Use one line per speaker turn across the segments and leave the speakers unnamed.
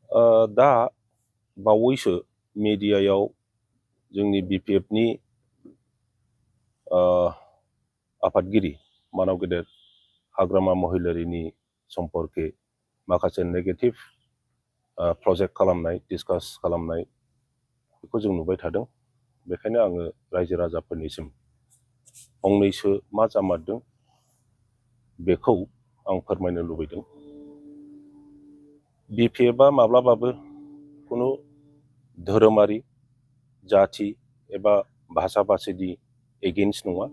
दा बावैसो मिडियायाव जोंनि BPFनि आफादगिरि मानाव गेदेर हाग्रामा महिलारिनि सम्पर्के माखासे नेगेटिभ प्रजेक्ट खालामनाय डिसकास खालामनाय बेखौ जों नुबाय थादों। बेखायनो आङो रायजो राजाफोरनिसिम फंनैसो मा जामारदों बेखौ आं फोरमायनो लुबैदों। BPFआ माब्लाबाबो खुनु धोरोमारि जाथि एबा भाषा भाषिनि एगेन्स्ट नङा।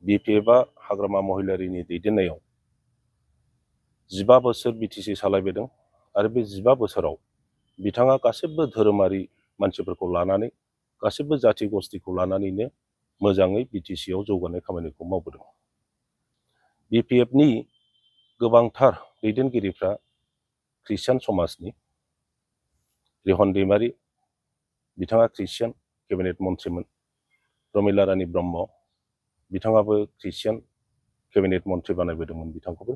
BPFआ हाग्रामा महिलारिनि दैदेननायाव 15 बोसोर BTC सालायबोदों आरो बे 15 बोसोराव बिथाङा गासिबो धोरोमारि मानसिफोरखौ लानानै गासिबो जाथि गस्थिखौ लानानैनो मोजाङै BTCआव जौगानाय खामानिखौ मावबोदों। BPFनि गोबांथार दैदेनगिरिफ्रा ख्रिस्टियान समाजनि। रिहन दैमारि बिथाङा ख्रिस्टियान केबिनेट मन्थ्रिमोन। प्रमिला रानी ब्रह्म बिथाङाबो ख्रिस्टियान केबिनेट मन्थ्रि बानायबोदोंमोन बिथांखौबो।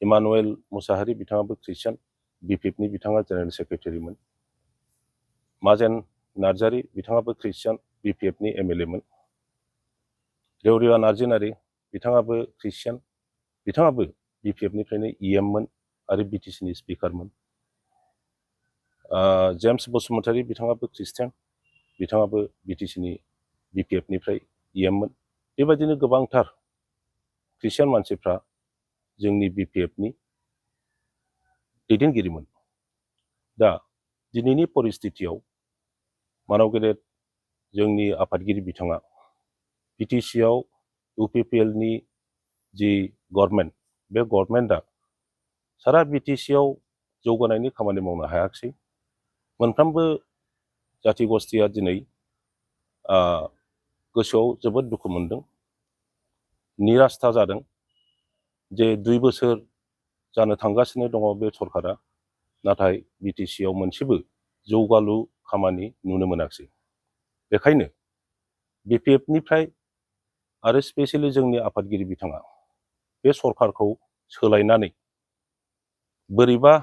इमानुएल मुसाहारि बिथाङाबो ख्रिस्टियान BPFनि बिथाङा जेनेरेल सेक्रेटारिमोन। माजेन नार्जारी बिथाङाबो ख्रिस्टियान BPFनि MLA मोन। रेवरिया नार्जिनारी बिथाङाबो ख्रिस्टियान बिथाङाबो BPFनिफ्रायनो EM मोन आरो BTCनि स्पिकारमोन। जेम्स बसुमतारी बिथाङाबो ख्रिस्टियान बिथाङाबो BTCनि BPFनिफ्राय EM मोन। बेबायदिनो गोबांथार ख्रिस्टियान मानसिफ्रा जोंनि BPFनि दैदेनगिरिमोन। दा दिनैनि परिस्थितियाव मानाव गेदेर जोंनि आफादगिरि बिथाङा BTCआव UPPLनि जि गभर्नमेन्ट बे गभर्नमेन्टआ सारा BTCआव जौगानायनि खामानि मावनो हायाखिसै। मोनफ्रोमबो जाथि गस्थिया दिनै गोसोआव जोबोद दुखु मोनदों, निरास्था जादों जे 2 बोसोर जानो थांगासिनो दङ बे सरकारा, नाथाय BTCआव मोनसेबो जौगालु खामानि नुनो मोनाखिसै। बेखायनो BPFनिफ्राय आरो स्पेसियेलि जोंनि आफादगिरि बिथाङा बे सरकारखौ सोलायनानै बोरैबा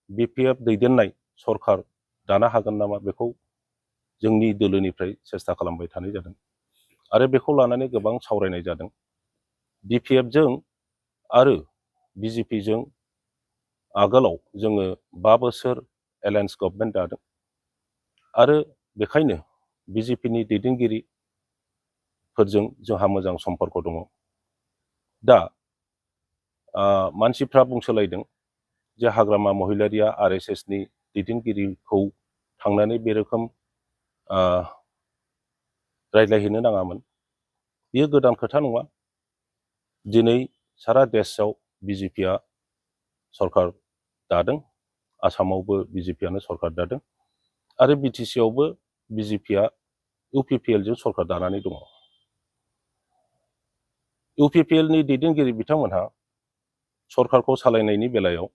BPF दैदेननाय सरकार दानो हागोन नामा बेखौ जोंनि दोलोनिफ्राय सेस्था खालामबाय थानाय जादों आरो बेखौ लानानै गोबां सावरायनाय जादों। BPFजों आरो BJPजों आगोलाव जोङो 5 बोसोर एलायन्स गभर्नमेन्ट दादों आरो बेखायनो BJPनि दैदेनगिरिफोरजों जोंहा मोजां सम्पर्क दङ। दा मानसिफ्रा बुंसोलायदों जे हाग्रामा महिलारिया RSSनि दैदेनगिरिखौ थांनानै बे रोखोम रायज्लायहैनो नाङामोन। बेयो गोदान खोथा नङा। दिनै सारा देशआव BJPआ सरकार दादों, आसामावबो BJPआनो सरकार दादों आरो BTCआवबो BJPआ UPPLजों सरकार दानानै दङ। UPPLनि दैदेनगिरि बिथांमोनहा सरकारखौ सालायनायनि बेलायाव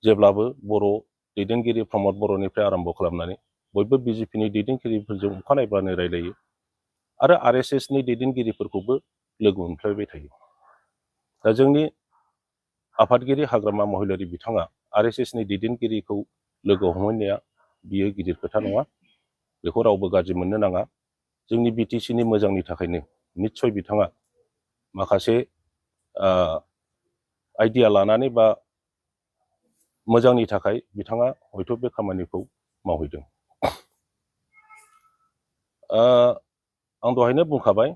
जेब्लाबो बर' दैदेनगिरि प्रमद बर'निफ्राय आरम्भ खालामनानै बयबो BJPनि दैदेनगिरिफोरजों अखानायब्लानो रायलायो आरो RSSनि दैदेनगिरिफोरखौबो लोगो मोनफ्लायबाय थायो। दा जोंनि आफादगिरि हाग्रामा महिलारि बिथाङा RSSनि दैदेनगिरिखौ लोगो हमहैनाया बियो गिदिर खोथा नङा। बेखौ रावबो गाज्रि मोननो नाङा। जोंनि BTCनि मोजांनि थाखायनो निस्सय बिथाङा माखासे आइडिया लानानै बा मोजांनि थाखाय बिथाङा हयथ' बे खामानिखौ मावहैदों। आं दहायनो बुंखाबाय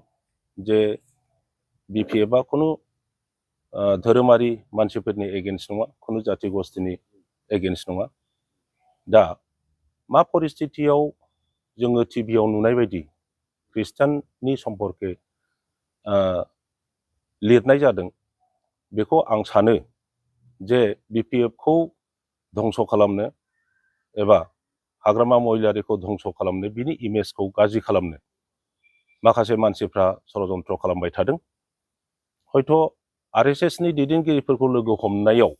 जे BPFआ खुनु धोरोमारि मानसिफोरनि एगेन्स्ट नङा, खुनु जाथि गस्थिनि एगेन्स्ट नङा। दा मा परिस्थितियाव जोङो टिभियाव नुनाय बायदि ख्रिस्टाननि सम्पर्के लिरनाय जादों, बेखौ आं सानो जे BPFखौ धंस' खालामनो एबा हाग्रामा महिलारिखौ धंस' खालामनो, बिनि इमेजखौ गाज्रि खालामनो माखासे मानसिफ्रा षड़यन्त्र खालामबाय थादों। हयथ' RSSनि दैदेनगिरिफोरखौ लोगो हमनायाव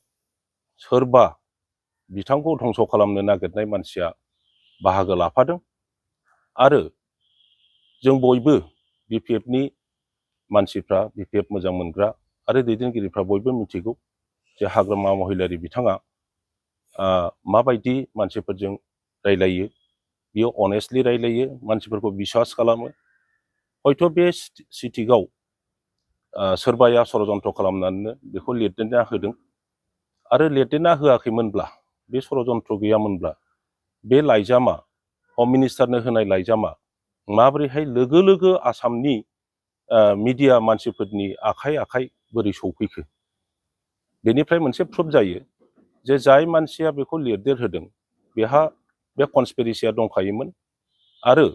सोरबा बिथांखौ धंस' खालामनो नागिरनाय मानसिया बाहागो लाफादों आरो जों बयबो BPFनि मानसिफ्रा, BPF मोजां मोनग्रा आरो दैदेनगिरिफ्रा बयबो मिथिगौ जे हाग्रामा महिलारि बिथाङा माबायदि मानसिफोरजों रायलायो, बियो अनेस्टलि रायलायो, मानसिफोरखौ बिश्वास खालामो। हयथ' बे सिटिकआव सोरबाया षड़यन्त्र खालामनानैनो बेखौ लिरदेरना होदों आरो लिरदेरना होआखैमोनब्ला, बे षड़यन्त्र गैयामोनब्ला बे लाइजामा, हम मिनिस्टारनो होनाय लाइजामा माबोरैहाय लोगो लोगो आसामनि मिडिया मानसिफोरनि आखाइ आखाइ बोरै सौफैखो? बेनिफ्राय मोनसे प्रुफ जायो जे जाय मानसिया बेखौ लिरदेरहोदों बेहा बे कनस्पिरेसिया दंखायोमोन आरो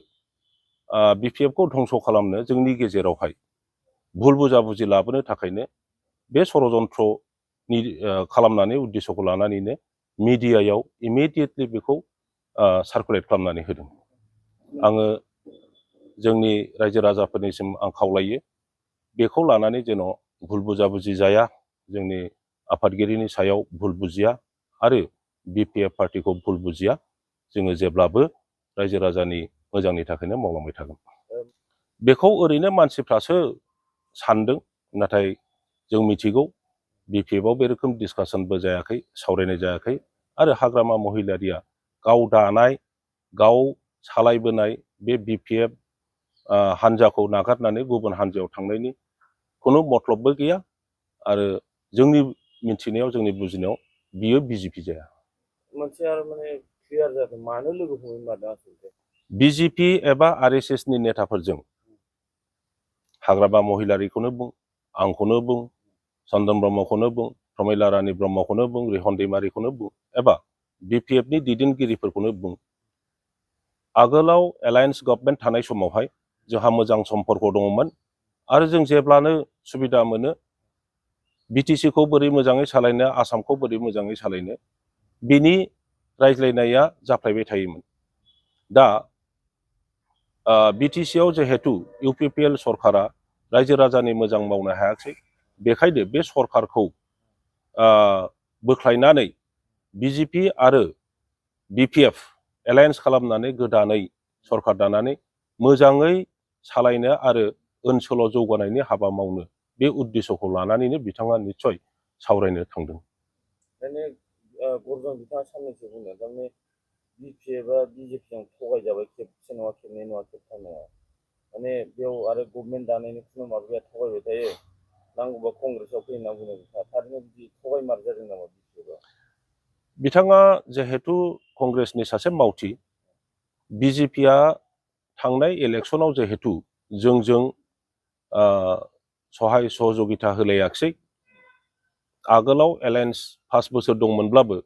बिपिएफखौ धंस खालामनो जोंनि गेजेरावहाय भुल बुजाबुजि लाबोनो थाखायनो बे षड़यन्त्रनि खालामनानै उद्देश्यखौ लानानैनो मिडियायाव इमिडियेटलि बेखौ सार्कुलेट खालामनानै होदों। आङो जोंनि रायजो राजाफोरनिसिम आं खावलायो बेखौ लानानै जेन' भुल बुजाबुजि जाया, जोंनि आफादगिरिनि सायाव भुल बुजिया आरो बिपिएफ पार्टिखौ भुल बुजिया। जोङो जेब्लाबो रायजो राजानि मोजांनि थाखायनो मावलांबाय थागोन। बेखौ ओरैनो मानसिफ्रासो सानदों, नाथाय जों मिथिगौ बिपिएफआव बे रोखोम डिसकासनबो जायाखै, सावरायनाय जायाखै आरो हाग्रामा महिलारिया गाव दानाय, गाव सालायबोनाय बे बिपिएफ हान्जाखौ नागारनानै गुबुन हान्जायाव थांनायनि खुनु मतलबबो गैया आरो जोंनि मिथिनायाव, जोंनि बुजिनायाव बियो बिजेपि जाया।
मोनसे आरो माने क्लियार जादों, मानो लोगो हमनो मादों आसलते?
बिजेपि एबा आरएसएसनि नेताफोरजों, हाग्रामा महिलारिखौनो बुं, आंखौनो बुं, चन्दन ब्रह्मखौनो बुं, प्रमिला रानी ब्रह्मखौनो बुं, रिहन दैमारिखौनो बुं एबा बिपिएफनि दैदेनगिरिफोरखौनो बुं, आगोलाव एलायन्स गभर्नमेन्ट थानाय समावहाय जोंहा मोजां सम्पर्क दङमोन आरो जों जेब्लानो सुबिदा मोनो बिटिसिखौ बोरै मोजाङै सालायनो, आसामखौ बोरै मोजाङै सालायनो, बिनि रायज्लायनाया जाफ्लेबाय थायोमोन। दा बिटिसिआव जिहेतु इउपिपिएल सरकारा रायजो राजानि मोजां मावनो हायाखै, बेखायनो बे सरकारखौ बोख्लायनानै बिजेपि आरो बिपिएफ एलायन्स खालामनानै गोदानै सरकार दानानै मोजाङै सालायनो आरो ओनसोलाव जौगानायनि हाबा मावनो बे उद्देश्यखौ लानानैनो बिथाङा निस्सय सावरायनो थांदों।
माने गरजन बिथाङा साननैसो बुंदों, थारमाने बिपिएफआ बिजेपिजों थगायजाबाय, खेबसे नङा, खेबनै नङा, खेबथाम नङा, माने बेयाव आरो गभर्नमेन्ट दानायनि खुनु माबा गैया, थगायबाय थायो, नांगौबा कंग्रेसआव फैयो होनना बुंदों बिथाङा। थारैनो बिदि थगायमार जादों नामा बिपिएफआ?
बिथाङा जिहेतु कंग्रेसनि सासे मावथि, बिजेपिआ थांनाय इलेक्सनाव जिहेतु जोंजों सहाय सहযোगिता होलायाखिसै, आगोलाव एलायन्स 5 बोसोर दंमोनब्लाबो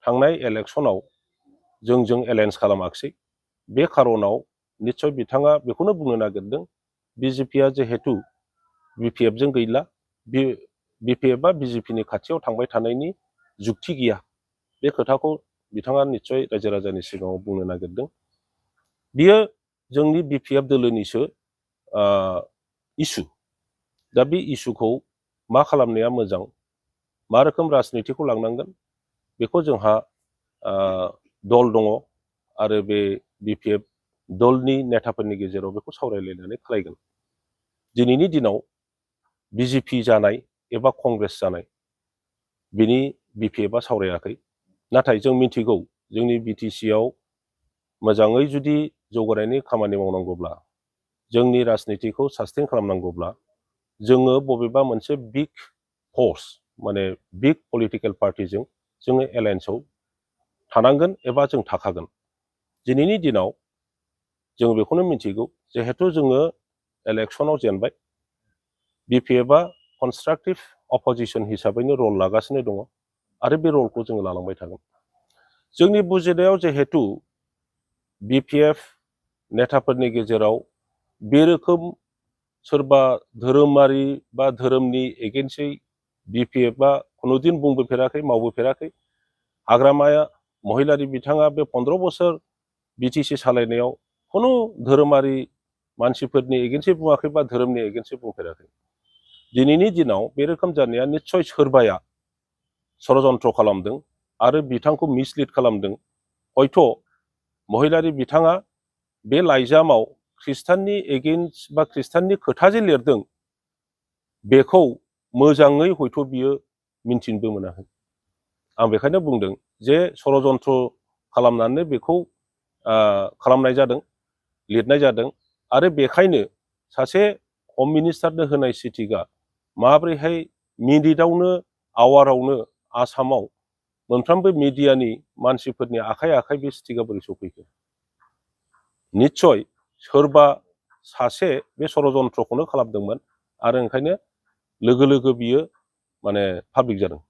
थांनाय इलेक्सनाव जोंजों एलायन्स खालामाखिसै। बे खारनाव निस्सय बिथाङा बेखौनो बुंनो नागिरदों, बिजेपिआ जिहेतु बिपिएफजों गैला, बिपिएफआ बिजेपिनि खाथियाव थांबाय थानायनि जुक्ति गैया। बे खोथाखौ बिथाङा निस्सय रायजो राजानि सिगाङाव बुंनो नागिरदों। बियो जोंनि बिपिएफ दोलोनिसो इसु। दा बे इसुखौ मा खालामनाया मोजां, मा रोखोम राजनितिखौ लांनांगोन, बेखौ जोंहा दल दङ आरो बे बिपिएफ दलनि नेताफोरनि गेजेराव बेखौ सावरायलायनानै खालायगोन। दिनैनि दिनाव बिजेपि जानाय एबा कंग्रेस जानाय बिनि बिपिएफआ सावरायाखै, नाथाय जों मिथिगौ जोंनि बिटिसिआव मोजाङै जुदि जौगानायनि खामानि मावनांगौब्ला, जोंनि राजनितिखौ सास्टेन खालामनांगौब्ला जोङो बबेबा मोनसे बिग फर्स, माने बिग पलिटिकेल पार्टिजों जोङो एलायन्सआव थानांगोन एबा जों थाखागोन। दिनैनि दिनाव जों बेखौनो मिथिगौ, जिहेतु जोङो इलेक्सनाव जेनबाय, बिपिएफआ कनस्ट्राक्टिभ अपोजिशन हिसाबैनो रल लागासिनो दङ आरो बे रलखौ जोङो लालांबाय थागोन। जोंनि बुजिनायाव जिहेतु बिपिएफ नेताफोरनि गेजेराव बे रोखोम सोरबा धोरोमारि बा धोरोमनि एगेन्स्टै बिपिएफआ खुनुदिन बुंबोफेराखै, मावबोफेराखै। हाग्रामाया महिलारि बिथाङा बे 15 बोसोर बिटिसि सालायनायाव खुनु धोरोमारि मानसिफोरनि एगेन्स्टै बुङाखै बा धोरोमनि एगेन्स्टै बुंफेराखै। दिनैनि दिनाव बे रोखोम जानाया निस्सय सोरबाया षड़यन्त्र खालामदों आरो बिथांखौ मिसलिड खालामदों। हयथ' महिलारि बिथाङा बे लाइजामाव ख्रिस्टाननि एगेन्स्ट बा ख्रिस्टाननि खोथा जे लिरदों बेखौ मोजाङै हयथ' बियो मिन्थिनोबो मोनाखै। आं बेखायनो बुंदों जे षड़यन्त्र खालामनानै बेखौ खालामनाय जादों, लिरनाय जादों। आरो बेखायनो सासे हम मिनिस्टारनो होनाय सिटिकआ माब्रैहाय मिनिटआवनो आवारावनो आसामाव मोनफ्रोमबो मिडियानि मानसिफोरनि आखाइ आखाइ बे सिटिकआ बोरै सफैखो? निस्सय सोरबा सासे बे षड़यन्त्रखौनो खालामदोंमोन आरो ओंखायनो लोगो लोगो बियो माने पाब्लिक जादों।